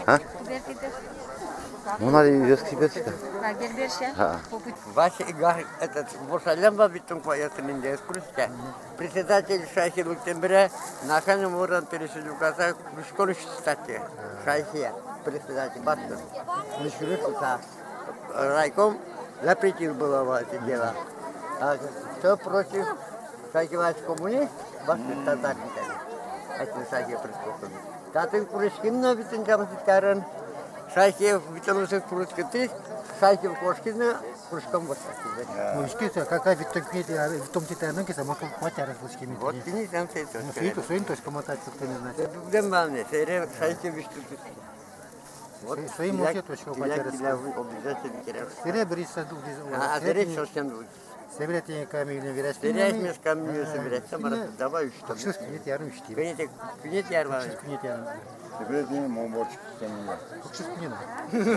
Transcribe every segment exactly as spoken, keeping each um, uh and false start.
А? Мон али вескипетика. А, Герберша? А. Вася, этот, Борсалям витьтон куатьёсын инде, экскурсия. Председатель Шайхи лыктэмбере, Нахань муран пересидюкаса, кружкон учитель. Шайхи, председатель, бастон. Мишуры шуса. Райком запретил было вот это дело. А кто против, Шайхи Вась коммунист, бастон татар. Ачим Шайхи прискосын. Татын курыським но витьтон тямысэтӥ арын. Шайхи витьтонлы курыськытӥз, Шайхи кошкиз но, курыськом вот так. Ну, ишкиса, какая витьтон куинетӥ ар-, витьтон куинетӥ арын ке, самой куать арес лэсьтӥське ми. Вот тӥни. Тӥни там сей точка. Ну, сей то, соин точка мотать сыктыны, значит. Дэмбалне, сей ре-, Шайхи витьтон куинетӥ. Вот. Сей, сей муке точка куать арес. Обязательно. Сей ре бери саду, а, сей ре совсем. Собере тӥни камень вераськи. Собере ми камень собере, давай учтём. Куинетӥ арын учтӥм. Куинетӥ, куинетӥ арын. Куинетӥ арын. Собере тӥни мон борч кемия. Куинетӥ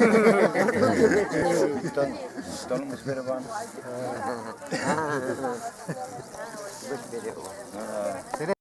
арын. Тон, тон мус бере ван. Мус бере ван.